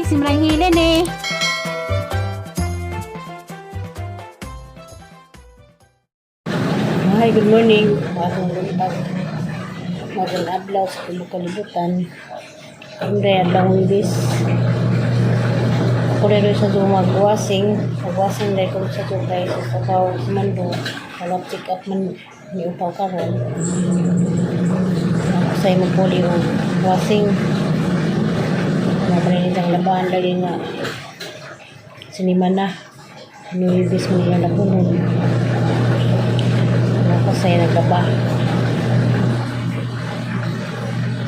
Simran Hilene. Hi, good morning. Bagong buntag. Bagong adlaw sa tibuok kalibutan. Karon adlaw Huwebes. Ako rin sa Zoom magwasing. Magwasing dahil ko sa Zoom kay sa sabaw sa Mando. Wala pick up man ni upaw karon. Ako sa'yo magpuli og wasing. Mapalinit ang labahan lagi nga sinima na. Nuwibis mo niya labunon. Ako sa'yo naglaba.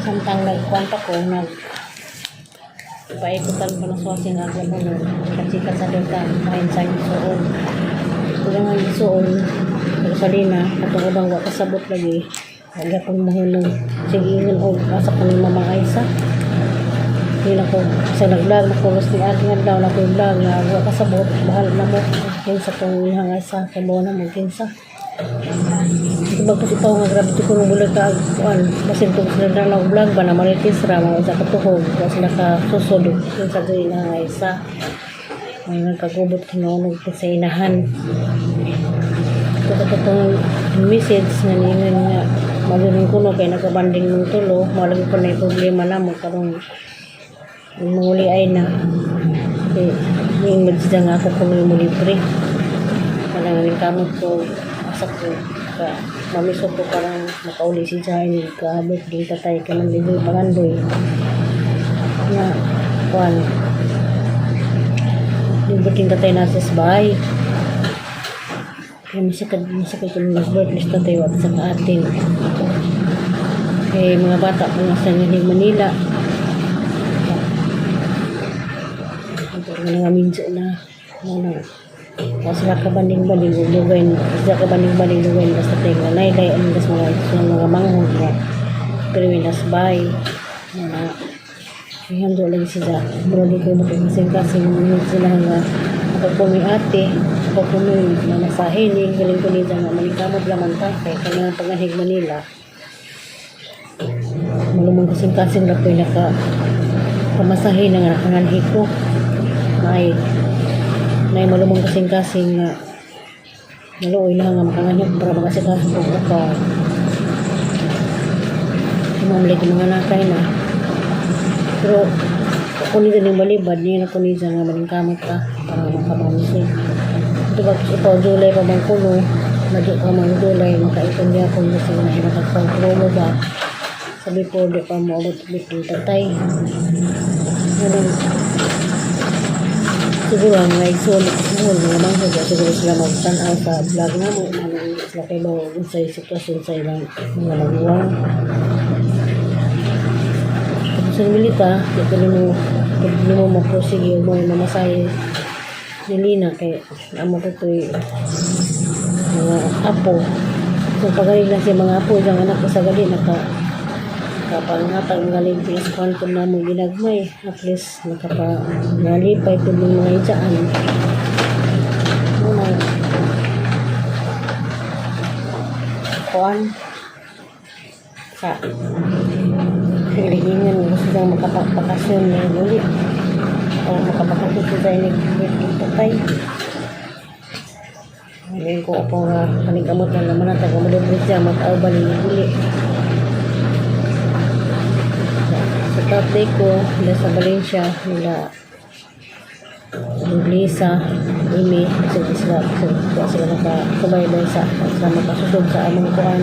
Samtang nagkwanta ko, nag paikutan ko na suwasing ang labunon. Chika-chika sa dota, kain sa isuon. Kulang ang isuon, Rosalina, katong ubang wa kasabot lagi. Wala pang mahunong. Sige, ingon og asa ko ni Mama Aisa. Hindi na ko, sa nag-vlog na ko, ni Ate nga daw na ko yung vlog na wa kasabot, bahal na mo. Kinsa tong ihang Aisa, kay mo na mo kinsa. Diba kasi ito nga grabe ko nung bulag ka kuan basin kung sila na lang vlog ba na marites ra mga sa katuhog wa sila ka susod yun sa doy na nga isa may nagkagubot kinunog ko sa inahan ito ka itong message nga niingon nga malunin ko no kay nagkabanding ng tulo malagi pa na yung problema na mo karong muli ay na eh, niingon siya nga ako kung muli pre kanang kamot ko asa ko ka mamiso ko parang makauli si Jai ka birthday tatay ka nang ligoy pangandoy nga kuan yung birthday tatay nasa sa bahay kaya masakit masakit yung nag-birthday tatay wat sa kaatin kay mga bata ko nga sa ngayon Manila ito nga minjo na ano wa sila ka banding-banding ug dugay sila ka banding-banding dugay basta tay nga nailay ang das mga sa mga manghod nga pero nas bay na ihando lagi sila murag ko makasing kasing sila nga ako po may ate ako po may mamasahe ni galing ko nila nga manikamot laman ta kay kanang panganhig Manila malumong kasing kasing ra ko'y naka pamasahe na nga nakanganhi ko may nay malumong kasing kasing nga naluoy lang nga makanganhi para makasikaso kong upaw Mamalik mga nakay na pero ako nito ng balibad niya na ko niya nga maningkamot ka para makamamisi ito ba ito July pa bang kuno madyo ka mang July makaipon niya kung gusto na makapag promo ba sabi ko di pa mo abot ulit ng tatay. Ganun. Siguro ang mga igsoon, siguro mga manghod, siguro sila magtanaw sa vlog na mo, manong sila kay ba sa sitwasyon sa ilang mga magulang. Tapos sa milita, di ko nimo, di mo maprosige yung mga mamasahe ni Lina kay amo ko to'y mga apo. So pagaling lang siya mga apo, isang anak ko sa gali, naka kapanghatag galing sila sa kwanto na mo ginagmay. At least nakapa nalipay po ng mga ijaan. Muna, kuan sa hilingan gusto siyang makapagpakasyon na muli o makapakasyon siya sa birthday tatay. Ngayon ko po nga kanikamot na naman at taga siya mag-aubal ni uli. Sa birthday ko, nila sa Valencia, nila Lisa, Amy, kasi di sila, kasi di sila nakasubaybay sa, sila makasusog sa among kuan.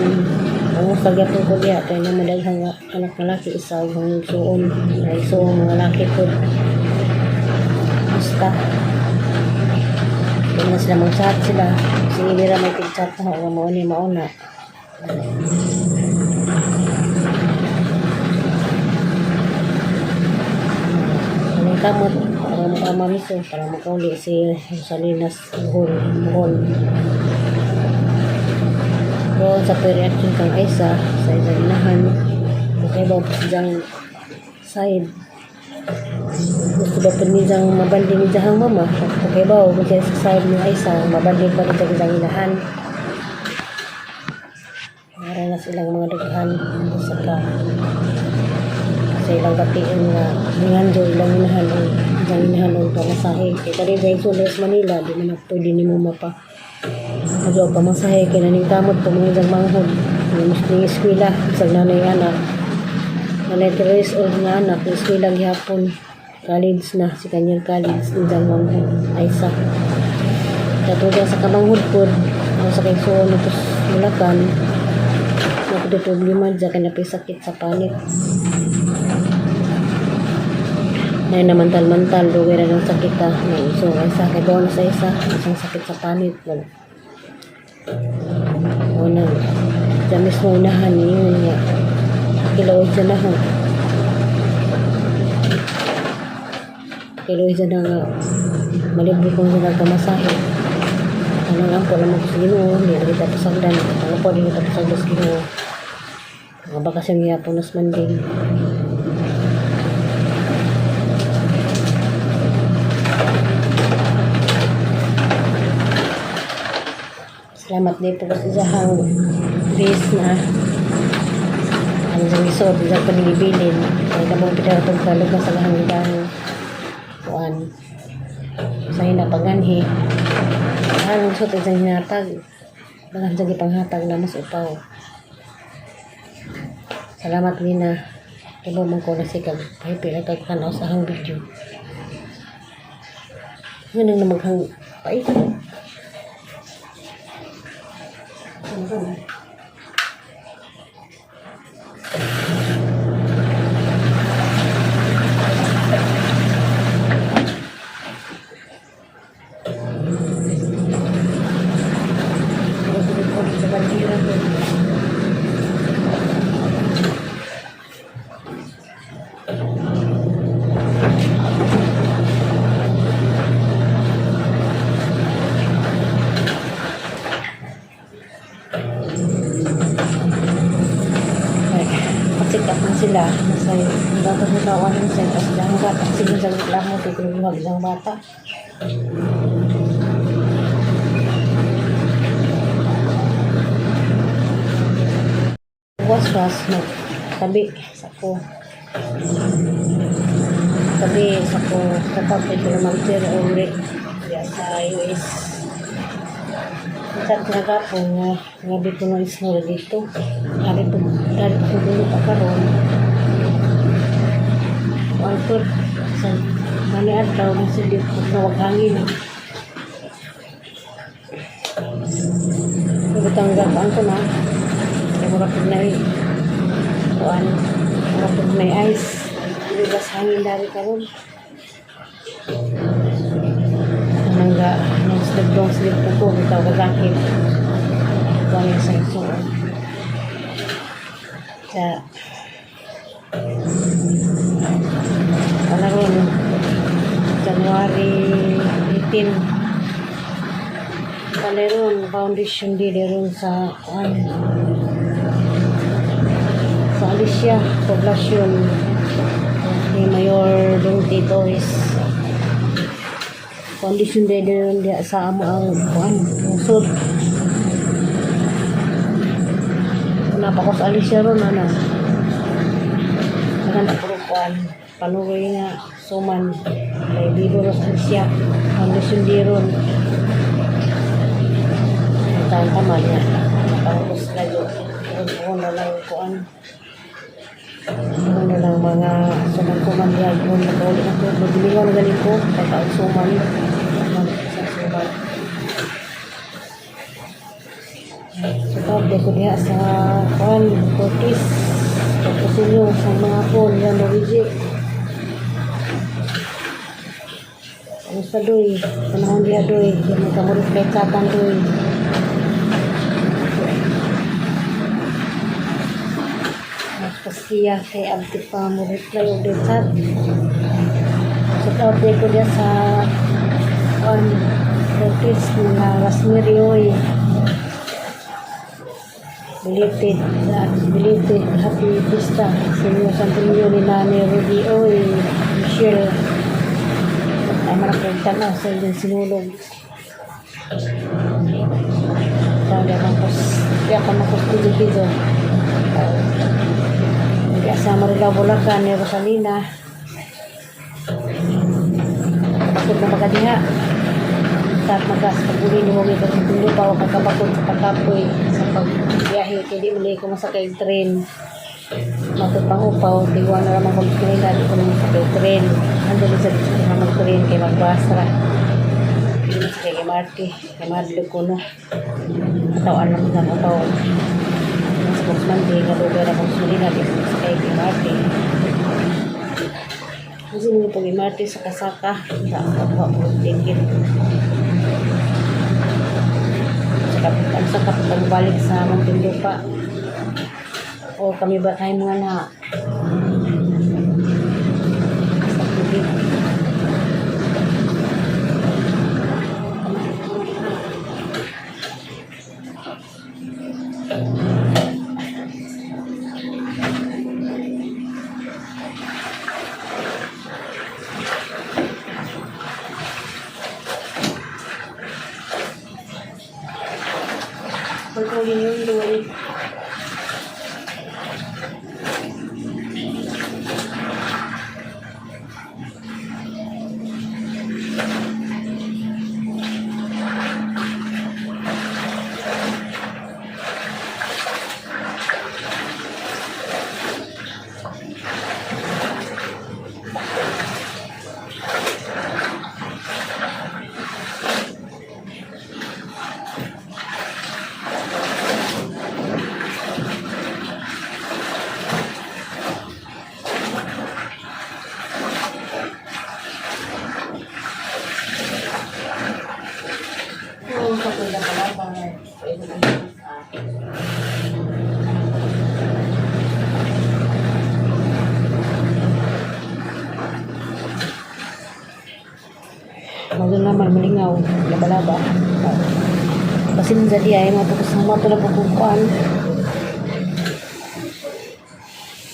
Ang sagyapon ko diya, kaya naman daghang nga anak na laki, isa og ang suon, ay suon mga laki po. Basta. Di na sila mag-chat sila. Sige, mira may tig-chat na ako, mauni, mauna. Anong kamot para makamamiso, para makauli si Salinas Buhol. Buhol. Doon sa reaction kang Aisa sa isang inahan, okay ba siyang side? Gusto ba po niyang mabanding ni Jahang mama? Okay ba? Kung siya sa side ni Aisa, mabanding pa rin sa isang inahan. Meron na silang mga daghan sa ka Sa ilang bation nga nganjo ilang inahan og ilang inahan og pamasahe. Kay diri sa Isoles, Manila, di man na pwede nimo mapa adyo og pamasahe kay naning kamot po mga isang manghod. Ning ning eskwela sa nanay anak. Nanay 3 old nga anak, eskwela gihapon. College na, si kanyang college, isang manghod, ay sa Katuga sa kamanghod pod, ako sa kay suon ito Bulacan, nakutoy problema dyan kay napay sakit sa panit. Na namantal-mantal, dugay na ng sakit ha. May iso ay sa kay na sa isa, isang sakit sa panit. Wala. Una, dyan mismo unahan, yun nga. Kilaw dyan na ho. Kilaw dyan na nga. Malibre kong sila pamasahe. Ano lang po naman ko sa Ginoo, hindi na kita pasagdan. Ano po, hindi kita pasagdan sa Ginoo. Mga bakasyon niya po nas manding. Salamat din po sa isahang base na ano sa resort, isang panigibilin. Ay kamong pinaratong kalog na sa lahang kuan. Sa hinapaganhi. Ang suot isang hinatag. Daghan sa gipanghatag na mas upaw. Salamat, Lina. Ibo man ko na sikag. Pahipila kag tanaw sa hang video. Ngayon na maghang pait. Ano ba na? Sa bandira ko. Ay, pa-check up na sila. Nasa bata sa tawa ng sen. Tapos ang bata. Sige sa reklamo. Titigil isang bata. Was-was. Tabi sa ko. Tabi sa ko. Kapag ito naman sir uri. Diya sa US. Sa nagapon nga ngabi ko ng isnura dito. Dari po dulo pa karon. Kuan po sa mani adlaw na silip ko na wag hangin. Butang gapaan ko na. Kaya mura pud na kuan. Mura pud may ice. Lugas hangin dari karon. Nangga nang slip dong slip ko ko bitaw ka jacket. Kuan yung sa isuon. Sa ano ron, January 18 Paleron foundation day ron sa kuan sa Alicia Poblacion ni Mayor Dong Torres. Foundation day ron diya sa amo ang kuan lungsod. Wala pa ko sa Alicia ron ana. Dagan ako ron kuan panuroy nga suman kay Bibo ro sa Alicia foundation day ron. Ang taon pa man niya. Napangkos lalo. Kung na lang kuan. Ano na lang mga suman-suman diya. Kung nakauli na ko. Magbilingaw na galing ko. Pagkaon suman. Sa suman. So tawag ko diha sa kuan Cortez. Tapos inyo sa mga phone yan Luigi. Kamusta doy? Panahon diha doy. Di mo kamurot kay chatan doy. Mas pasiya kay abdi pa mo reply og the chat. So tawag ko diha sa on Cortez na Rasmiri oy. Belated, belated happy fiesta sa inyo sa Antonio ni Nani Rudy oy Michelle. Ay marakong tanaw sa inyong sinulog. Kaya kang kos, kaya ka makos pido-pido. Kaya sa Marilao, Bulacan ni Rosalina. Bakod na magadiha. Sa magas pag-uli ni mo may pagtundo pa o kakabakod sa pagkapoy sa pagbiyahe kay di man ko masakay og train. Matod pang upaw, tiwa na ramang kong Manila, di ko naman sakay train. Ando sa dito na mag-train kay magbasa ra. Di mo sakay kay Marty, kay madlog ko no. Katawan lang sa upaw. Sa Box Monday, nga dugay ra kong Manila, di ko masakay kay Marty. Kasi mo pag MRT sa Kasaka, sa ang kabuha ko ticket. Sa kapitan sa kapitan balik sa Muntinlupa. O kami ba tayo mga na sa tubig. Pagkulin yung doon. Oo, kapag pala. Pwede na sa Mago naman, malingaw, laba-laba. Basin sa di ay matapos ng mato na pagkukuan.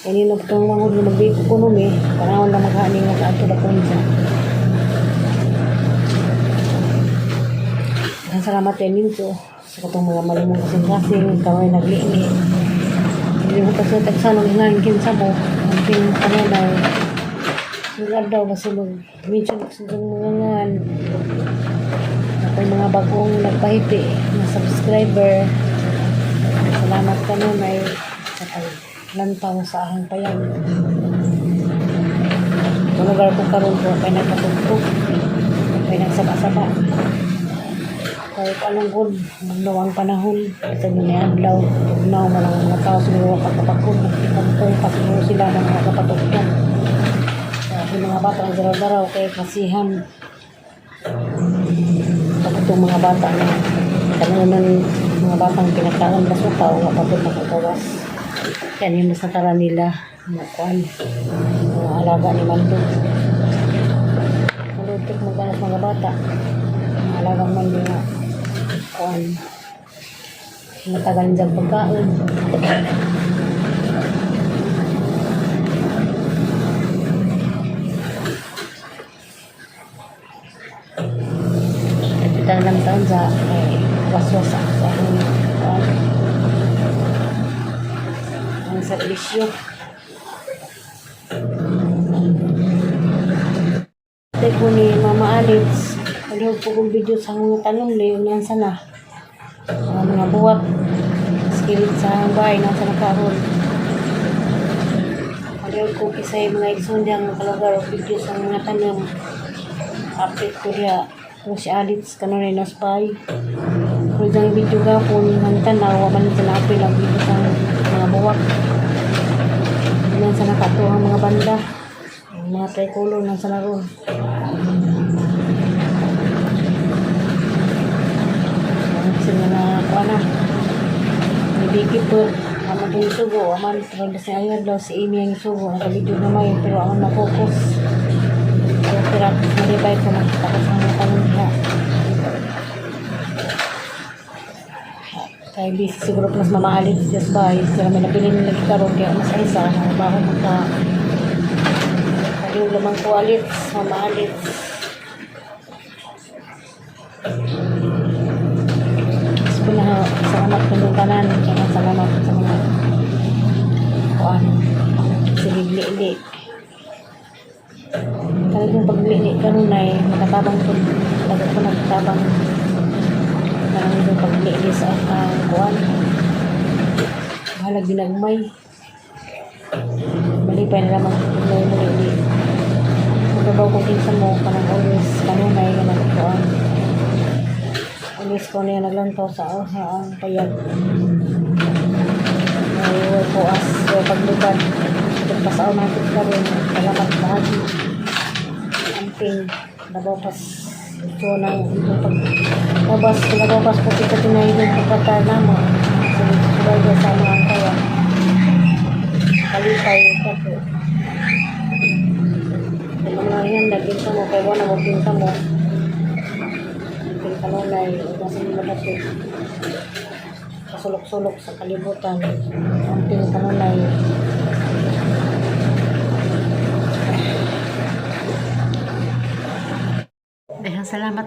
Kanino pa itong mga ulo magbiko ko nung eh. Panahon lang maghani nga sa ato na punsa. Daghang salamat kay Minto sa katong mga malimong kasing-kasing, kamay nagliingi. Hindi mo kasi tagsanong ingan kinsa mo. Ang ping pananaw. Lugar daw basta mag-mention ko sa mga ngan. Akong mga bagong nagpahipi na subscriber. Salamat ka nun ay sa paglantaw sa ahang payag. Tulugar ko karon ko kay nagpatugtog. Kay nagsaba-saba. Kahit anong good, magnaw ang panahon. Sa mga adlaw, tugnaw man ang mga tao siguro pagkapakod, nagpipantong pa siguro sila ng mga kapatugtog. Sa mga bata ang daraw-daraw kay kasihan. Pag itong mga bata na kanunan mga batang pinagkaon basuka o kapag nakagawas. Kaya yung mas natara nila mga kuan, mga alaga ni Mando. Malutok mo ganas mga bata. Mga alagang Mando nga kuan. Matagal dyan pagkaon. Nagpita lang taon sa ay, waswas sa akong kuan. Ang serbisyo. Tay ko ni Mama Alex, palihog po kong video sa mga tanong liyo niyan sana. Ang mga buwak, skillet sa bahay, nasa na karon. Palihog ko kisay mga igsoon diyang makalugar o video sa mga tanong. Update ko diya. Kung si Alex kanunay nas bahay. Kung diyang video gapon, ang tanaw, waman sa naapil ang video sa mga buwak. Nan sa nakato ang mga banda. Ang mga tricolor nang sa naroon. Kasi mga kuha na. May biki po. Aman yung sugo. Aman, pero sa ayun daw si Amy ang sugo. Naka-video na may, pero aman na-focus. So, pero malibay ko makita ko sa mga tanong niya. Kaya busy siguro plus mamahalin si Just Buy. Sila may nabili nila karon kaya mas isa. Ang baho magka Kaliw lamang ko alit, mamahalit. Mas na salamat ko nung tanan. Salamat sa mga kuan. Sige li. Kanang pagli kanunay makatabang po, tago ko nagtabang kanang yung pagli sa ang kuan. Bahalag ginagmay. Malipay na lamang kung mo li. Magabaw ko kinsa mo kanang always kanunay kanang kuan. Always ko niya naglantaw sa ang payag. Ay, way po as way paglubad. Itong pasaw natin karon. Salamat bahagi. Amping labaw pas ito nang ito pag labas labaw pas po kita tinahilong pagkata namo. Sulay sa mga ang kaya. Kalipay ka po. Kung mga yan, nagkinsa mo, kaya wala mo kinsa mo. Amping kanunay, ugasan mo madapit. Kasulok-sulok sa kalibutan. Amping kanunay. Daghang salamat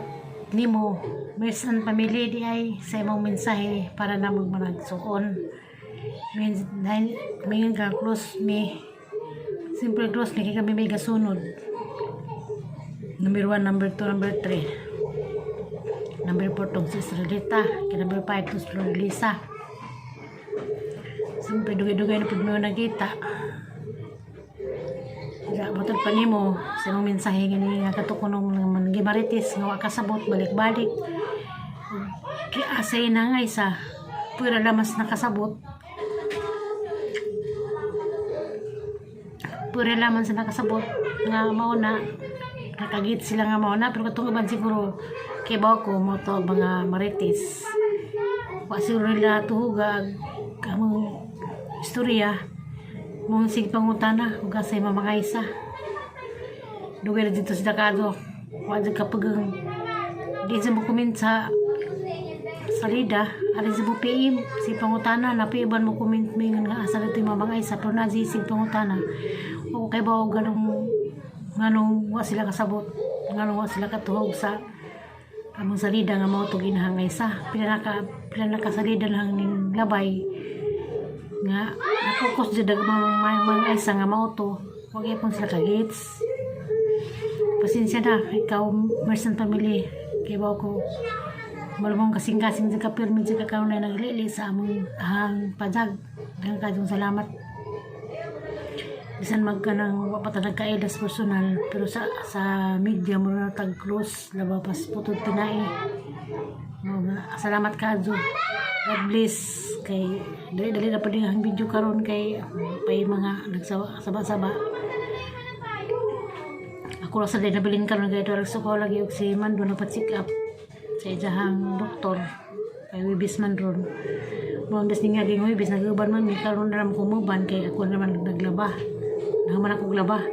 nimo, Mirs and family di ay sa imong mensahe para namo managsuon. Means dahil mingon ka close me. Simple, close me kay kami may gasunod. Number 1, number 2, number 3. Number 4 tong si Estrelita, kay number 5 tong si Flor Lisa. Siyempre, dugay-dugay na pud mo nagkita. Ga butod pa nimo sa imong mensahe gani nga kato kunong man gimarites nga wa kasabot balik-balik. Ki asay na nga isa. Pwera lamas nakasabot. Pwera laman sa nakasabot nga mao na nakagit sila nga mao na, pero katong uban siguro kay bawo ko mo to mga marites. Wa siguro nila tuhuga among istorya mong sig pangutana ug asay mamakaisa. Dugay na dito sa Dakado. Wa jud kapagang di sa mo comment sa salida ari sa mo PM si pangutana na iban mo comment mingon nga asa dito yung mamakaisa, pero na sig pangutana o kay ba ganong nganong wa sila kasabot, nganong wa sila katuhog sa among salida nga mao to ginahangay sa pila nakasalida lang ning labay nga na-focus jud ang mga isa nga mao to, wa gyapon sila kagets. Pasensya na ikaw, Merson family, kay bawo ko malumong kasing-kasing sa kapirmi sa kakaw na naglili sa among ahang pajag. Daghang kayong salamat bisan magka nang wa pa ta nagkailas personal, pero sa media mo na tag close labaw pas putod tinai. Mo nga, salamat kaadyo. God bless. Kay dali dali na pa din ang video karon kay pay mga nagsaba-saba. Ako ra sa day nabilin karon kay tuwag suko lagi og si Mando nagpa-check up sa iyahang doktor kay Wibis man ron. Mo ang nga ging Wibis nag-uban man mi karon na naman kumuban kay ako naman naglaba. Naman ako glaba.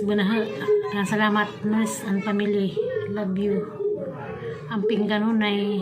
Banaha, salamat, nurse and family. Love you. Amping kanunay.